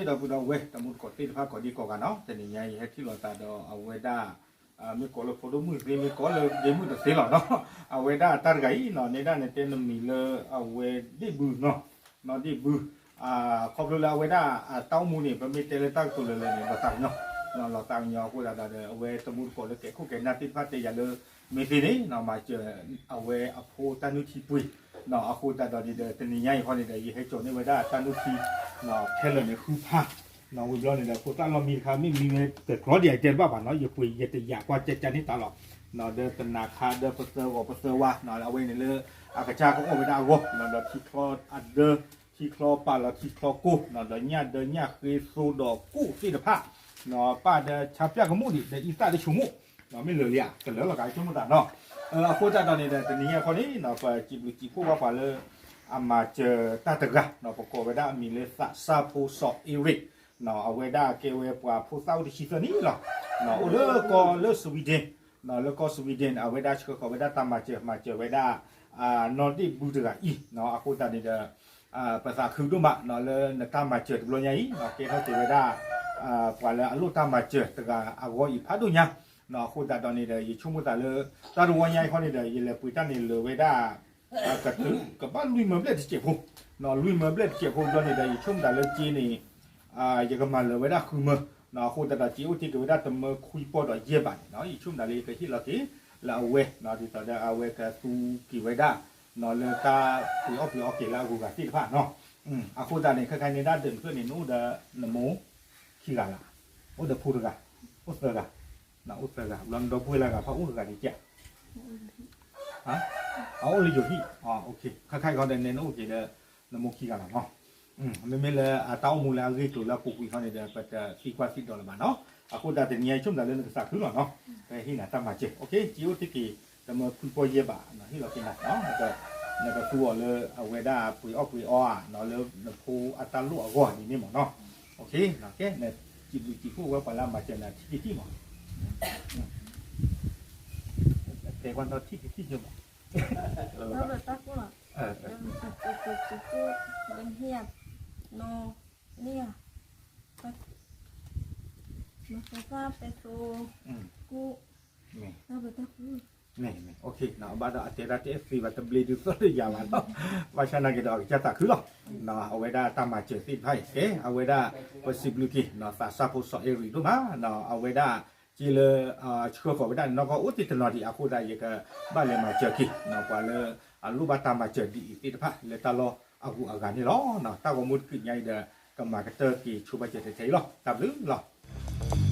ဒီပုၢ်ဒီဝဲၢ်တံၤသကိးသ့ၣ်တဖၣ်ကိးဒံကိးဂၤနီၤ, တနံၤညါအံၤ ယဟဲထံၣ်လိာ်သးဒီးအဝဲဒၣ် မ့ၢ်ကိးလၢဖိဒိၣ်မုၣ်သ့ မ့ၢ်ကိးလၢဒ့မုၣ်တသ့လီၤနီၤ, အဝဲဒၣ်တၢ်တဂၤအံၤနီၤ, နဲဒၣ်န့ၣ်တဲနမံၤလၢအဝဲဒ့ၣ်ဘုနီၤ, နီၤဒ့ၣ်ဘု ခီဖျိလၢအဝဲဒၣ်အတၢ်အိၣ်မူန့ၣ် ပမ့ၢ်တဲလၢတၢ်ကတိၤလၢာ်လၢာ်န့ၣ် လီၤသးကညီၤ, လီၤသးကညီၤအဃိသတးဒီး အဝဲတံၤသကိးလၢကဲခိၣ်ကဲနၢ်သ့ၣ်တဖၣ်တဲယၤလၢ မ့ၢ်သ့န့ၣ် မၤစၢၤအဝဲအဖိတၢ်နုၢ်ထံပှ့ၤ အဃိသတးဒီးန့ၣ်ဒီး တနံၤညါအံၤခီန့ၣ်ဒီး ယဟဲစိာ်န့ၢ်ဝဲဒၣ်တၢ်နုၢ်ထံ ခဲလၢာ်န့ၣ်ဃုဖး, ဝံၤဘျီန့ၣ်ဒီး ဖိသၣ်လီၢ်မံတခါ မ့ၢ်မံဝဲတကျီဒံး တဲတဘၣ်ဘၣ်နီၤ, ယပှ့ၤယတယာ်ကွၢ်ကၠၢကၠၢန့ၢ်သးလီၤ, ဒီးတနၤခါဒီးပသၢဂီၤပသၢဝါ အဝဲန့ၣ်လၢ အကစၢ်ကအိၣ်ဝဲဒၣ်အဂီၢ် ဒီးထံချီအဒၢ ထံချီပာ်လီၤထံချီကိၢ် ဒီးညၣ်ဒၢညၣ်ဃ့သိဒီးကိၣ်သ့ၣ်တဖၣ် ပၢ်ဒီးဆါပၠၣ်ကမိၣ်ဒံး ဒီးအံသၣ်တဆိကမိၣ် မ့ၢ်လၢာ်လံဧါ ကလၢာ်လီၤကဆိကမိၣ်သးနီၤ, အဃိသတးဒီးန့ၣ်ဒီး တနံၤညါခီန့ၣ် ပစံးဘျုးစံးဖှိၣ်ဝဲပှၤလၢ အမၤစၢၤတၢ်တဂၤ ပကိးဝဲဒၣ်အမံၤလၢ သးစၢ်ဖိစီၤအ့ရ့း အဝဲဒၣ်ကဲဝဲပှၤဖိသၣ်အိၣ်တဆံသၢနံၣ်လီၤ, အိၣ်လၢကီၢ်လၢ Sweden လၢကီၢ် Sweden အဝဲဒၣ်ဆှၢဃီၤဝဲဒၣ်တၢ်မၤစၢၤ မၤစၢၤဝဲဒၣ် နီၢ်ဒ့ၣ်ဘုတဂၤအံၤ အဃိသတးန့ၣ်ဒီး ပသးခုဒိၣ်မး လၢနတၢ်မၤစၢၤတဘျီညါအံၤ ကဲထီၣ်က့ၤဝဲဒၣ် ပှၤလၢအလိၣ်တၢ်မၤစၢၤတဂၤအဂီၢ်အံၤဖးဒိၣ်ညါ, အဃိသတးဒီးန့ၣ်ဒီး ယဆိကမိၣ်သးလၢ တၢ်တဝီညါအံၤခီန့ၣ်ဒီး ယလဲၤပှ့ၤတၢ်န့ၣ်လၢာ်ဝဲဒၣ် ကတုၤ ကဘၣ်လွံၢ်မၢဘျဲၣ်တစဲးဖိ, လွံၢ်မၢဘျဲၣ်တစဲးဖိဘျီန့ၣ်ဒီး ယဆိကမိၣ်သးလၢက့န့ၣ် ယကမၤလၢာ်ဝဲဒၣ်ဃုမၢ, အဃိသတးဒီး က့အိၣ်တ့ၢ်က့ၤဝဲဒၣ်တမၢခွံပီၢ်ဒီးယဲၢ်ဘးန့ၣ် ယဆိကမိၣ်သးလၢယကဟ့ၣ်လီၤက့ၤလၢအဝဲ ဒ်သိးဒီးအဝဲကသူက့ၤဝဲဒၣ် လၢတၢ်ပှ့ၤအီၣ်ပှ့ၤအီက့ၤလၢအဂုၤအဂၤသ့ၣ်တဖၣ်နီၤ, အဃိသတးန့ၣ် ခဲခါန့ၣ်ဒၣ်ဒၢးနဖျၢၣ်န့ၣ် နအိၣ်ဒီးနမိၢ်ခံဂၤလၢ်, အိၣ်ဒီးဖိတဂၤ, အိၣ်သၢဂၤ, အိၣ်သၢဂၤ ဘျီနဒီပုၢ်ဝဲၢ်လၢအဂၤဖးအိၣ်တဂၤဒံးကဲ အအိၣ်လၢယိၤဟံၣ်, ခဲခါအံၤခီဒီး နဲနအိၣ်က့ၤဒီး နမိၢ်ခံဂၤလီၤနီၤ, မ့မ့ၢ်လၢအတၢ်အိၣ်မူလၢအဂ့ၢ်ကျိၤလၢအပူၤကွံာ်ခီန့ၣ်ဒီး ပတသံကွၢ်သံဒိးလၢၤဘၣ်နီၤ, အဃိသတးတနံၤအံၤဆိကမိၣ်သးလၢနကသးခုလီၤနီၤ, ပဟ့ၣ်နၤတၢ်မၤစၢၤ က့အိၣ်တ့ၢ်က့ၤ တမၢခွံပီၢ်ယဲၢ်ဘး ဟ့ၣ်လီၤက့ၤနၤနီၤ, နကသူအီၤလၢအဝဲဒၣ်ပှ့ၤအီၣ်ပှ့ၤအီဧါ လၢနဖိအတၢ်လိၣ်အဂီၢ်ဒ်န့ၣ်မ့ၢ်နီၤ, ကဲ နစံးဘျုးစံးဖှိၣ်ဝဲပှၤလၢအမၤစၢၤနၤထံၣ်က့ၤထံၣ်မး တဲကွၢ်နီၤထံၣ်က့ၤထံၣ်က့ၤမး, တၢ်ဘျုးတၢ်ဖှိၣ်လီၤ, တၢ်ဘျုးတၢ်ဖှိၣ် လၢနဟ့ၣ်ယၤ နီၤ န့ၢ်ယၤ နသးပဲသိ ကူ တၢ်ဘျုးတၢ်ဖှိၣ် မ့ၢ် မ့ၢ် ဘၣ်ဒီးအတဲဒၣ်တအဲၣ်သ့ဘၣ် တဘျ့ဒုးသီၣ်လၢယၤဘၣ်လီၤ, ဘၣ်ဆၣ်နာ်က့ၤဒီးအကစၢ်သးခုလီၤ, အဝဲဒၣ်တၢ်မၤစၢၤသ့ၣ်တဖၣ်အံၤ ကဲ အဝဲဒၣ် ပစံးဘျုးက့ၤ သးစၢ်ဖိစီၤအဲရံၤဒိၣ်မး အဝဲဒၣ် က့လၢ ဆှၢဃီၤဝဲဒၣ်န့ၣ်နီၢ်ကီၢ်အိၣ်တ့ၢ်တနီၤဒံးအဃိသတး ယကဘၣ်လဲၤမၤစၢၤက့ၤ ပှၤလၢအလိၣ်ဘၣ်တၢ်မၤစၢၤဒ်အံၤသ့ၣ်တဖၣ် လၢတၢ်လီၢ်အဂုၤအဂၤန့ၣ်လီၤ, တၢ်ဂီၤမူတချုးညါအံၤဒီး ကမၤကတၢၢ်က့ၤဆိဘၣ်စၢၤထဲထဲအံၤလီၤ, တၢ်ဘျုးလီၤ.